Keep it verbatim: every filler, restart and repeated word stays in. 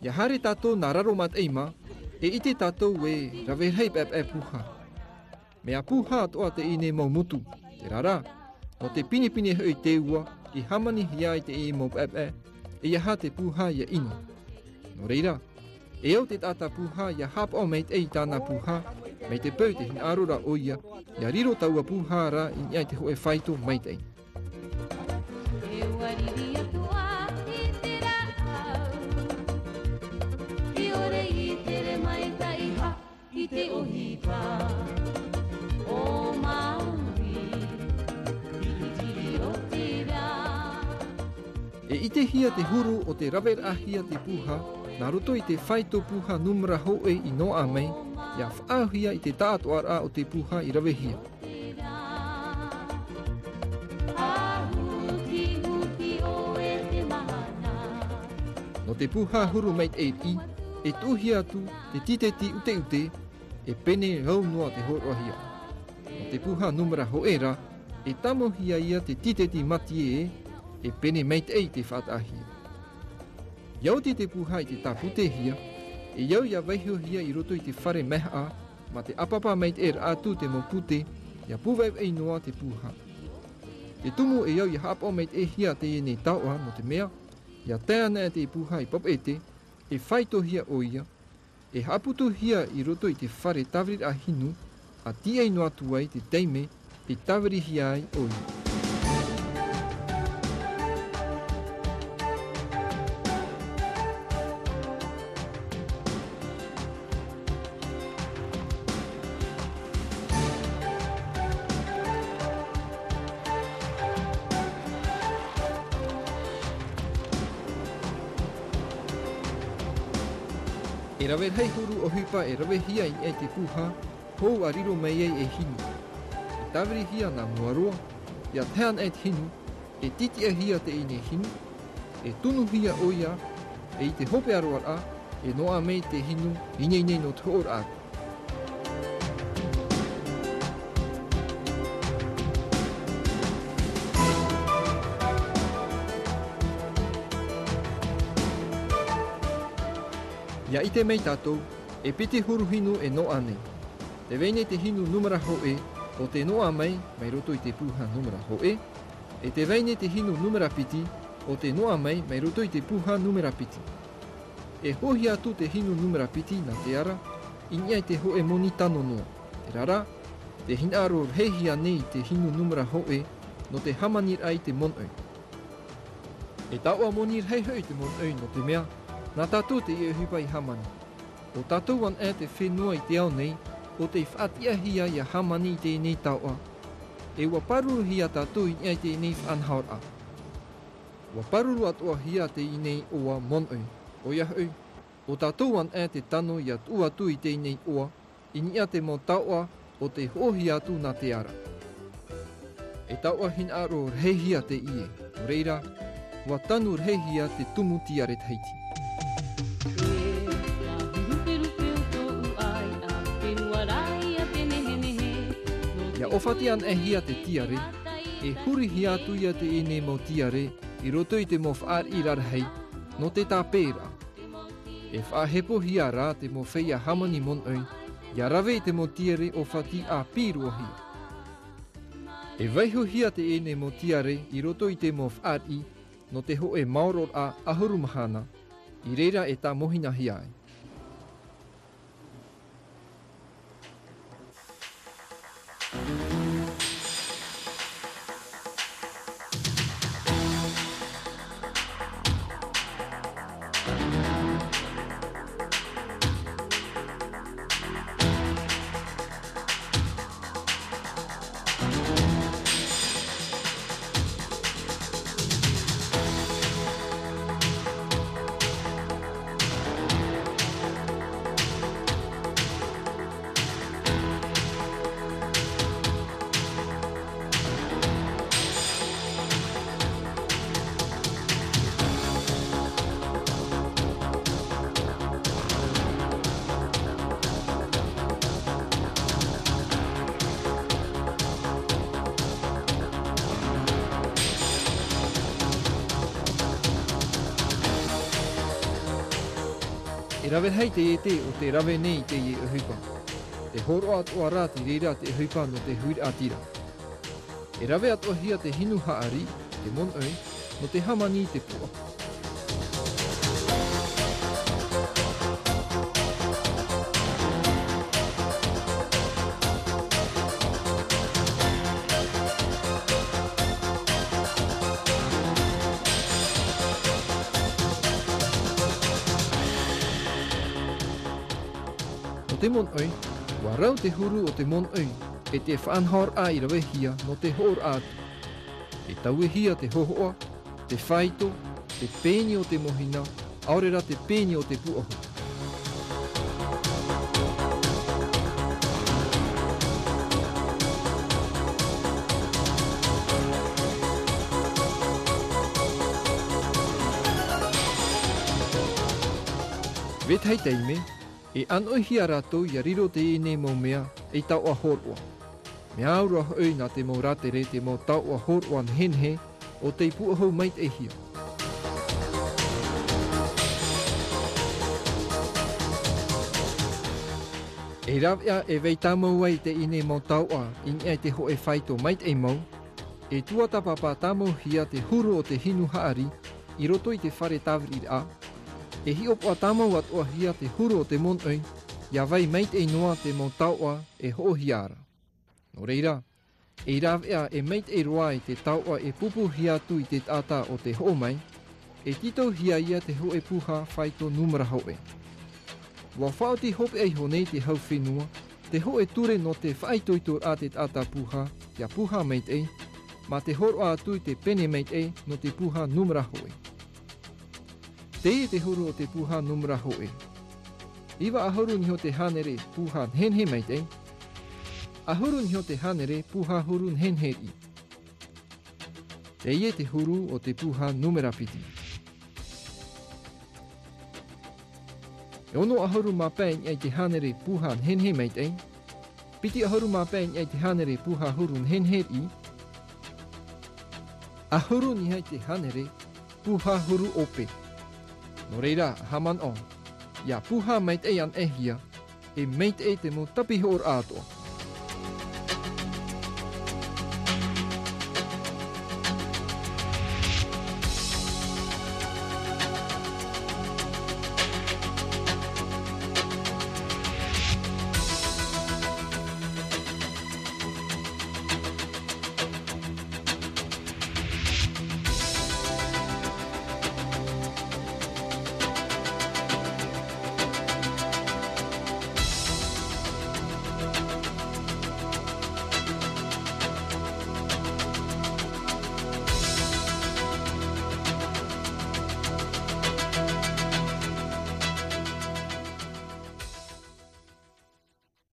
ʻIa haere tātou nā raro mataʻi mā, e ʻite tātou e rave rahi paʻepaʻe pūhā. Mea pūhā atoʻa teie nei mau motu, terā rā, nō te pinepine hoʻi te ua i hāmanihia ai teie mau paʻepaʻe, e ʻeiaha te pūhā ʻia ʻino. Nō reira, e au te taʻata pūhā ʻia haʻapaʻo maitaʻi i tāna pūhā, mai te peu tē hinaʻaro ra ʻoia, ʻia riro taua pūhā ra i niʻa i te hōʻē faito maitaʻi. E ua riri atu ā i te rāʻau, i ʻore i tere maitaʻi hā i te ʻohipa o Maui, i te tiri o te rā. E ʻitehia te huru o te raveraʻahia te pūhā, nā roto i te faito pūhā nūmera hōʻē i noaʻa mai, ʻia faʻaauhia i te taʻatoʻaraʻa o te pūhā i ravehia. Nō te pūhā huru maitaʻi, e tuʻuhia atu te tīteti ʻuteʻute, e pene rau noa te hōroʻahia. Nō te pūhā nūmera hōʻē ra, e tāmauhia ia te tīteti mātiē, e pene maitaʻi te faʻataʻahia. ʻIa oti te pūhā i te tāpūtehia, e au ʻia vaihohia i roto i te fare mahaʻa, mā te ʻāpapa maitaʻi ra atu te mau pūtē, ʻia pūvaivai noa te pūhā. Te tumu e au ʻia haʻapaʻo maitaʻihia teie nei taoʻa nō te mea, ʻia tae ana te pūhā i Papeʻete, e faitohia ʻoia, e haʻaputuhia i roto i te fare tāviriraʻa hinu, ʻa tīaʻi noa atu ai te taime e tāvirihia ai ʻoia. E rave rahi huru ʻohipa e ravehia i niʻa i te pūhā, hou ʻa riro mai ai e hinu. E tāvirihia nā mua roa, ʻia tae ana te hinu, e tītiʻahia teie nei hinu, e tunuhia ʻoia, e i te hopeʻa roa ra, e noaʻa mai te hinu ineine nō te hoʻoraʻa. ʻIa ʻite mai tātou, e piti huru hinu e noaʻa nei. Tē vai nei te hinu nūmera hōʻē, ʻo tē noaʻa mai, mai roto i te pūhā nūmera hōʻē, e tē vai nei te hinu nūmera piti, ʻo tē noaʻa mai, mai roto i te pūhā nūmera piti. E hoʻohia atu te hinu nūmera piti nā te ara, i niʻa i te hōʻē moni tano noa. Terā rā, tē hinaʻaro rahihia nei te hinu nūmera hōʻē, nō te hāmaniraʻa i te monoʻi. E taoʻa moni rahi hoʻi te monoʻi nō te mea, nā tātou teie ʻohipa i hāmani. ʻO tātou anaʻe te fenua i te ao nei, ʻo tē faʻatiʻahia ʻia hāmani i teie nei taoʻa. E ʻua pāruruhia tātou i niʻa i teie nei faʻanahoraʻa. ʻUa pāruru atoʻahia teie nei ʻoa monoʻi. ʻOia hoʻi, ʻo tātou anaʻe te tano ʻia tuʻu atu i teie nei ʻoa, i niʻa te mau taoʻa ʻo tē hoʻohia atu nā te ara. E taoʻa hinaʻaro rahihia teie, nō reira, ʻua tanu rahihia te tumu tiare Tahiti. ʻIa ʻōfati anaʻehia te tiare, e hurihia atu ia teie nei mau tiare i roto i te mau fāriʻi rarahi, nō te tāpeʻaraʻa. E faʻahepohia rā te mau feiā hāmani monoʻi, ʻia rave i te mau tiare ʻōfati ʻāpī roa hia. E vaihohia teie nei mau tiare i roto i te mau fāriʻi, nō te hōʻē maororaʻa ʻahuru mahana, i reira e tāmohinahia ai. E rave rahi te ʻētē o te rave nei i teie ʻohipa. Te hōroʻa atoʻa rā te reira te ʻohipa nō te huiraʻatira. E rave atoʻahia te hinu haʻari, te monoʻi, nō te hāmani i te puʻa. Nō te monoʻi, ʻua rau te huru o te monoʻi, e te faʻanahoraʻa i ravehia nō te hōroʻa atu. E tauihia te hōhoʻa, te faito, te pēni o te mōhina, ʻaore rā te pēni o te puʻohu. Vetahi taime, e ʻānoʻihia rātou ʻia riro teie nei mau mea ei taoʻa hōroʻa. Mea au roa hoʻi nā te mau rātere te mau taoʻa hōroʻa nehenehe o tei puʻohu maitaʻihia. E rāveʻa e vai tāmau ai teie nei mau taoʻa i niʻa i te hōʻē faito maitaʻi mau, e tuatāpapa tāmauhia te huru o te hinu haʻari i roto i te fare tāviriraʻa, e hiʻopoʻa tāmau atoʻahia te huru o te monoʻi, ʻia vai maitaʻi noa te mau taoʻa e hoʻohia ra. Nō reira, e rāveʻa e maitaʻi roa i te taoʻa e pupuhia atu i te taʻata o te hoʻo mai, e tītauhia ia te hōʻē puha faito nūmera hōʻē. ʻUa faʻaoti hopeʻa iho nei te hau fenua, te hōʻē ture nō te faʻaitoitoraʻa te taʻata puha, ʻia puha maitaʻi, mā te hōroʻa atu i te pene maitaʻi nō te puha nūmera hōʻē. Teie te huru o te puha nūmera hōʻē. Iva ʻahuru niho te hānere puha nehenehe maitaʻi. ʻAhuru niho te hānere puha huru nehenehe riʻi. Teie te huru o te puha nūmera piti. E ono ʻahuru mā pae i niʻa i te hānere puha nehenehe maitaʻi. Piti ʻahuru mā pae i niʻa i te hānere puha huru nehenehe riʻi. ʻAhuru niho i te hānere puha huru ʻope. Nō reira, haʻamanaʻo, ʻia puha maitaʻi anaʻe hia, e maitaʻi te mau tapihōroʻa atoʻa.